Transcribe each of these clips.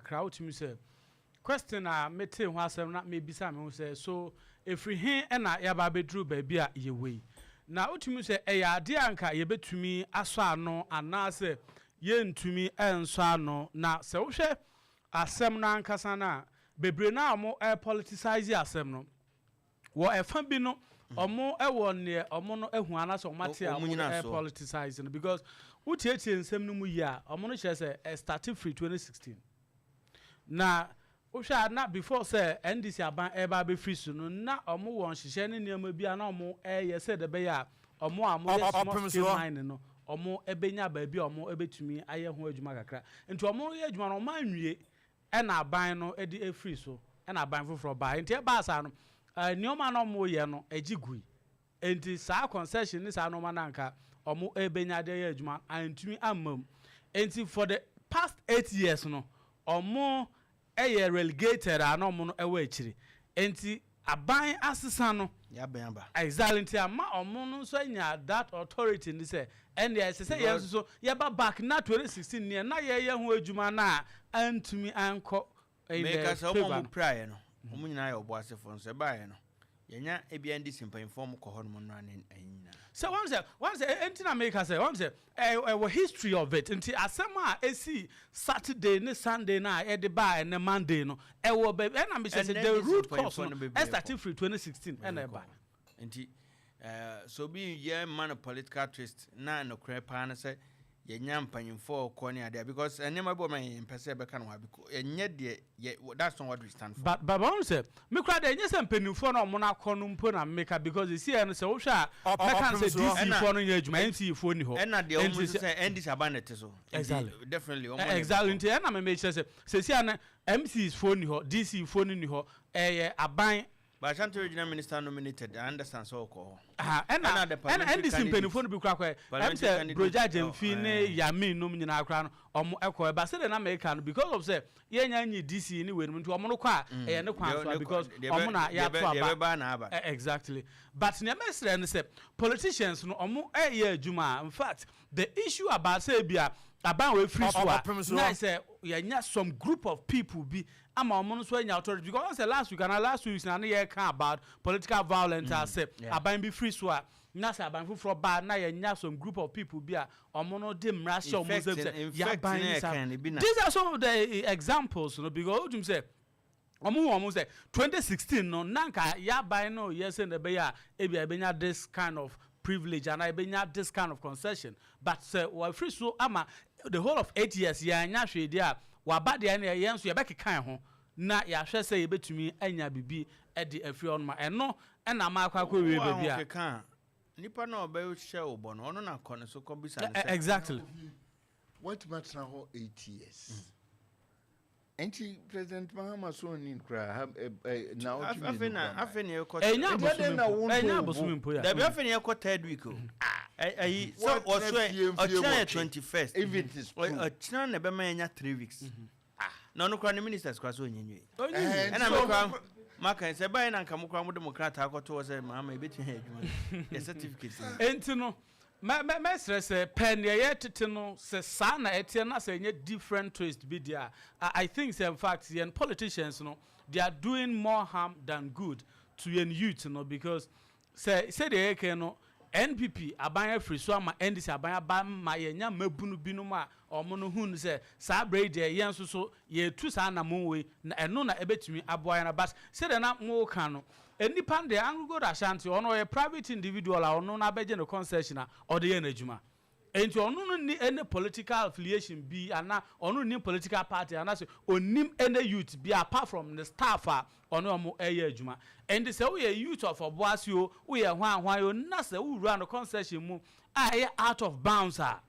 kakra. Wotumi sɛ question a mete ho asɛm na mebisa me ho sɛ, so ɛfiri he ɛna yɛaba abɛduru baabi a yɛwɔ yi? Na wotumi sɛ ɛyɛ adeɛ a nka yɛbɛtumi asɔ ano anaasɛ yɛntumi ɛnsɔ ano. Na sɛ wohwɛ asɛm no ankasa no a, bebree no a ɔmo ɛpoliticise asɛm no wɔ ɛfa bi no, ɔmo ɛwɔ neɛ ɔmo no ehu anaasɛ ɔmo ate a Ɔmo ɔmo no nyina so. ɛpoliticise no, because wotietie nsɛm no mu yie a, ɔmo no kyerɛ sɛ ɛstart firi 2016. Na wohwɛ a, na before sɛ NDC aban ɛba abɛfiri so no, na ɔmo wɔ nhyehyɛ ne nneɛma bi a na ɔmo ɛyɛ sɛ de bɛyɛ a ɔmo a ɔmo yɛ small Ɔpem scale soɔ. mine no, ɔmo ɛbɛnya baabi a ɔmo ɛbɛtumi ayɛ ho adwuma kakra. Nti ɔmo yɛ adwuma no, ɔmo anwie, ɛna aban no ɛde efiri so, ɛna aban foforɔ baa. Nti ɛbaa saa no, nneɛma na ɔmo yɛ no ɛgye gui. Nti saa concession ne saa nneɛma no anka ɔmo ɛbɛnya de yɛ adwuma antumi amma mu. Nti for the past 8 years no, ɔmo ɛyɛ relegated a na ɔmo no ɛwɔ akyire. Nti aban asesa no. Yɛabɛn aba. Exactly. Nti ama ɔmo no nso anya that authority ni sɛ ɛnna ɛsɛ sɛ yɛn nso so yɛba back na 2016 neɛ na yɛyɛ ho adwuma na antumi ankɔ in the Meka sɛ ɔmo a favour ɔmo no. praeɛ no, ɔmo nyinaa yɛ ɔbɔ asefoɔ nso ɛbaeɛ no, yɛnya ebia NDC mpanyinfoɔ mo kɔ hɔ nom no ne ɛyi nyinaa. Sɛ wɔn sɛ ɛnti na meka sɛ wɔn sɛ ɛwɔ history of it. Nti asɛm a esi Saturday ne Sunday na ɛde ba ɛnɛ Monday no, ɛwɔ baabi ɛna mi sɛ Ɛnɛ the NDC root cause mpanyinfoɔ no no bebree ɛstart kɔ. firi 2016 ɛna ɛba. Nti so obi yɛ ma no political twist na nokorɛ paa no sɛ yɛnya mpanyinfoɔ a ɔkɔ ne adeɛ, because nneɛma bi wɔ ma yɛn mpɛ sɛ yɛbɛka no hɔ because ɛnyɛ deɛ yɛ, that's not what we stand for. But wɔn sɛ me kura deɛ, ɛnyɛ sɛ mpanimfoɔ na ɔmo no akɔ no mpo na meka, because esi yɛ no, sɛ wohwɛ a, mɛka no sɛ Ɔpem soɔ. DC foɔ no nyɛ adwuma, MCE foɔ ni hɔ. Ɛna deɛ ɔmo Nti nso sɛ NDC aban na ɛte so. Nti definitely ɔmo na Exactly. ɛbɛkɔ. Nti ɛna mɛmɛ kyerɛ sɛ sɛsi a no, MCs foɔ ni hɔ, DC foɔ no ni hɔ, ɛyɛ aban. But Ashanti Regional Minister nominated, I understand sɛ ɔkɔ hɔ. Aha, ɛna Ɛna the ɛna parliamentary NDC candidate- mpanimfoɔ no bi kora kɔɛ ɛm Parliamentary sɛ candidate- Brogya Genfi oh, ne eh. Yamin nom nyinaa kora no, ɔmo ɛkɔ. Ɛba sɛdeɛ na mɛka no, because of sɛ yɛnya nyi DC ne wei no nti, ɔmo no kɔ a, ɛyɛ ne kwan so a, because ɔmo na yɛato deɛ aba. bɛba na aba. Exactly. But nea mɛsrɛ no sɛ politicians no, ɔmo ɛyɛ adwuma a, in fact, the issue about sɛ bi a aban wɔ efiri so a Ɔpem so. na sɛ yɛnya some group of people bi ama ɔmo nso anya authority, because ɔn sɛ last week ana last 2 weeks na ne yɛ ka about political violence a sɛ aban bi firi so a, na sɛ aban foforɔ ba na yɛnya some group of people bi a ɔmo no de mmara hyɛ ɔmo nsam sɛ In fact, yɛaban ne ni saa. yɛka no bi na- These are some of the examples no, because o tun sɛ ɔmo hu ɔmo sɛ 2016 no, nanka yaban no yɛ sɛ na ɛbɛyɛ a ebi a ebenya this kind of privilege ana ebenya this kind of concession. But sɛ wafiri so ama the whole of 8 years yɛanya hwee deɛ a, waba deɛ no, yɛn nso yɛbɛkeka ho na yɛahwɛ sɛ yɛbɛtumi anya biribi ɛde afiri hɔ nom a ɛno ɛna ama akɔ wie Wo a baabi a wokeka a, nipa na ɔbɛhyɛ wo bɔ no, ɔno na kɔ ne so kɔ bisa no sɛ Watumi atena hɔ 8 years, nti President Mahama so ɔni koraa ha na ɔtwe afei mmienu na koraa. Afei na yɛkɔ Ɛnya Nti adɛn na abosome wo mpo nto ɛnya wo bo? abosome mpo ya. Dabi, afei na yɛkɔ third week o. Ɛyi sɛ Wɔatena ɔso fie mfie ɔkyena yɛ 8. 21st. If it is true. Ɔkyena na ɛbɛma yɛnya 3 weeks na ɔno koraa ne ministers koraa sɛ ɔnyɛ nwie. Ɔnyi Ɛhɛn. Ɛna So- me koraa maka sɛ ɛbaeɛ na nka mo koraa mode mo krataa kɔto hɔ sɛ Mahama ɛbɛtumi ayɛ adwuma no yɛ certificate no. Enti no mɛsrɛ sɛ pɛ neɛ yɛ tete no sɛ saa na ɛteɛ na sɛ ɛnyɛ different twist bi deɛ a, I think sɛ in fact yɛn politicians no, they are doing more harm than good to yɛn youth no, because sɛ sɛdeɛ yɛka no, NPP aban afiri so ama NDC aban aba ma yɛnya mmabunu binom a ɔmo no hu no sɛ saa berɛ yi deɛ, yɛn nso so yɛtu saa anammɔn wei na ɛno na ɛbɛtumi aboa yɛn. But sɛdeɛ na moka no, nipa no deɛ, AngloGold Ashanti, ɔno ɔyɛ private individual a ɔno no abɛgye ne concession a ɔde yɛ n'adwuma. Nti ɔno no ni any political affiliation bi ana ɔno ni political party ana sɛ onim any youth bi apart from the staff a ɔne ɔmo ɛyɛ adwuma. Nti sɛ woyɛ youth of Ɔboase o, woyɛ hwan hwan o, na sɛ wowura no concession mu a ɛyɛ out of bounds a,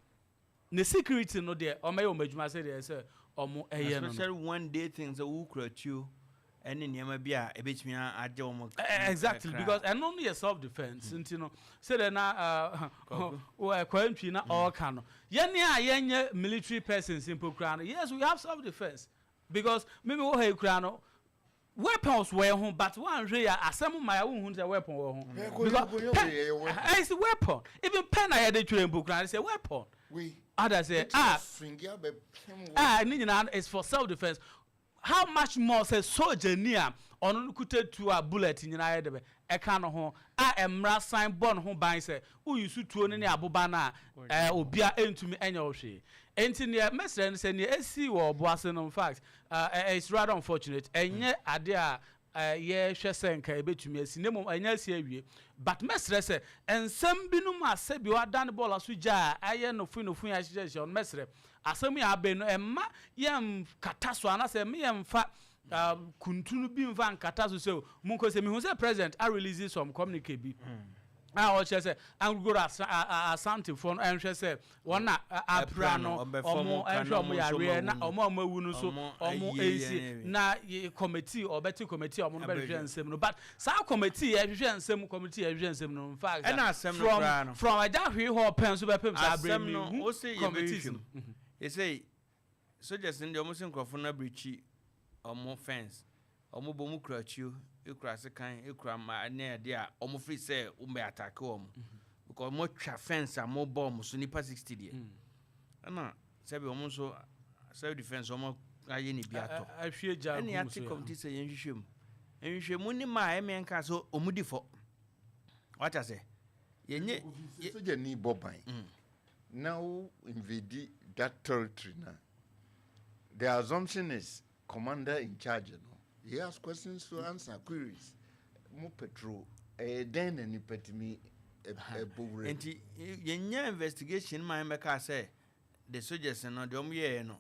ne security no deɛ, ɔmɛyɛ ɔmo adwuma sɛ deɛ sɛ ɔmo ɛyɛ no. Especially one day thing sɛ wokura tuo ɛne nneɛma bi a ɛbɛtumi agye wɔn. Exactly, because ɛno no yɛ self defence. Nti no sɛdeɛ na Kwantwi na ɔɔka no, yɛne a yɛnyɛ military persons mpo koraa no, yes, we have self defence, because mímí wɔ ha yi koraa no, weapons wɔ ho, but wɔanhwɛ yɛ asɛm ma yɛ wohu sɛ weapon wɔ ho, because pen ɛyɛ weapon. Even pen a yɛde twerɛ mpo koraa sɛ weapon ada sɛ ah ah, ne nyinaa is for self defence. How much more sɛ sogyani a ɔno no kuta tuo a bullet nyinaa yɛ dɛbɛ ɛka no ho a mmara san bɔ ne ho ban sɛ woyi so tuo no ne aboba no a obia ɛntumi ɛnyɛ wo hwee. Enti neɛ mɛsrɛ no sɛ neɛ ɛsii wɔ Ɔboase no, in fact, it's rather unfortunate. Ɛnyɛ adeɛ a yɛhwɛ sɛ nka ɛbɛtumi asi, na mmom ɛnyɛ asi awie. But mɛsrɛ sɛ nsɛm binom a sɛbi wadane bɔɔla so gya a ayɛ nofui nofui a ɛhyehyɛhyehyɛ no, mɛsrɛ asɛm yi a abɛn no, ɛmma yɛnkata so anaasɛ ɛmma yɛmfa kuntunu bi mfa nkata so sɛ monkɔ sɛ mehu sɛ President a release some communique bi a ɔkyerɛ sɛ AngloGold Asantefoɔ no ɛnhwɛ sɛ wɔn a apira no, ɔmo ɛnhwɛ ɔmo yareɛ, na ɔmo a ɔmo awu no nso ɔmo ɛnsi, na committee ɔbɛte committee a ɔmo no bɛhwehwɛ nsɛm no. But saa committee yɛhwehwɛ nsɛm, committee yɛhwehwɛ nsɛm no, in fact, ɛna asɛm no koraa no from agya hwee hɔ pɛn so bɛpem saa abere mi hu committees no. Ɛsɛ soldiers no deɛ, ɔmo sɛ nkurɔfoɔ no abirikyi ɔmo fence, ɔmo bɔ ɔmo kura tuo, ekura sekan, ekura mmaa ne adeɛ a ɔmo firi sɛ ɔmo bɛ attack wɔn because ɔmo atwa fence a ɔmo bɔ ɔmo so nipa 60 deɛ. Ɛna sɛbi ɔmo nso self defence ɔmo ayɛ ne bi atɔ. Ahwie gya. Ɛna yɛate committee sɛ yɛn hwehwɛ mu, nhwehwɛ mu ne maa ɛmɛ nka so ɔmo di fɔ wata sɛ yɛnyɛ. Sogya ni bɔ ban na wo invade that territory na the assumption is commander in charge no, he has questions to answer, queries. Mo patrol ɛyɛ dɛn na nipa tumi ɛbɔ wura? Nti yɛnyɛ investigation maa yɛn sɛ the soldiers no deɛ ɔmo yɛɛ no,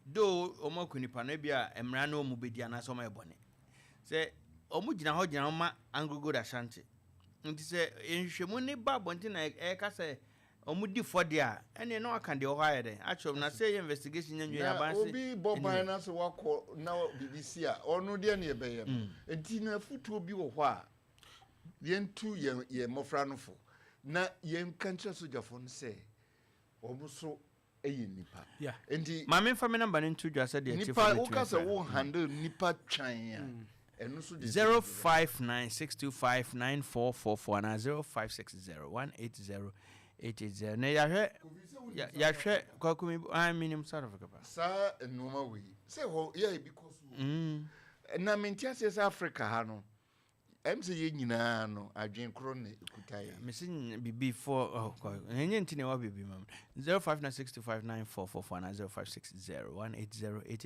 though ɔmo akɔ nipa no bi a mmara no ɔmo bɛdi anaasɛ ɔmo yɛ bɔne sɛ ɔmo gyina hɔ ma AngloGold Ashanti. Nti sɛ nhwehwɛmu ne ba abɔnten na ɛka sɛ ɔmo di fɔ deɛ a, ɛnneɛ na waka deɛ ɔhɔ ayɛ dɛ akyerɛ na sɛ yɛ investigation nyɛ nwie. Na aban se obi bɔ ban na sɛ wakɔ na biribi si a, ɔno deɛ ne yɛbɛyɛ no. Nti na afotuo bi wɔ hɔ a yɛntu yɛn mmɔfra no fo na yɛnka nkyerɛ sogyafoɔ no sɛ wɔn so yɛ nipa. Nti maame nfa mi number no nto dwa sɛ deɛ nipa woka sɛ wo handle nipa twan a, ɛno so de 0596259444 anaa 0560180880 na yɛahwɛ kwakumi a minim South Africa pa. Saa nneɛma wei sɛ hɔ yɛ ebi kɔ so na mente aseɛ sɛ Africa ha no sɛ yɛn nyinaa no adwen korɔ na ɛkuta yɛ. Mesi bibi fo, oh, ɛnyɛ nti na ɛwɔ bibi ma 0596259444 anaa 05601808.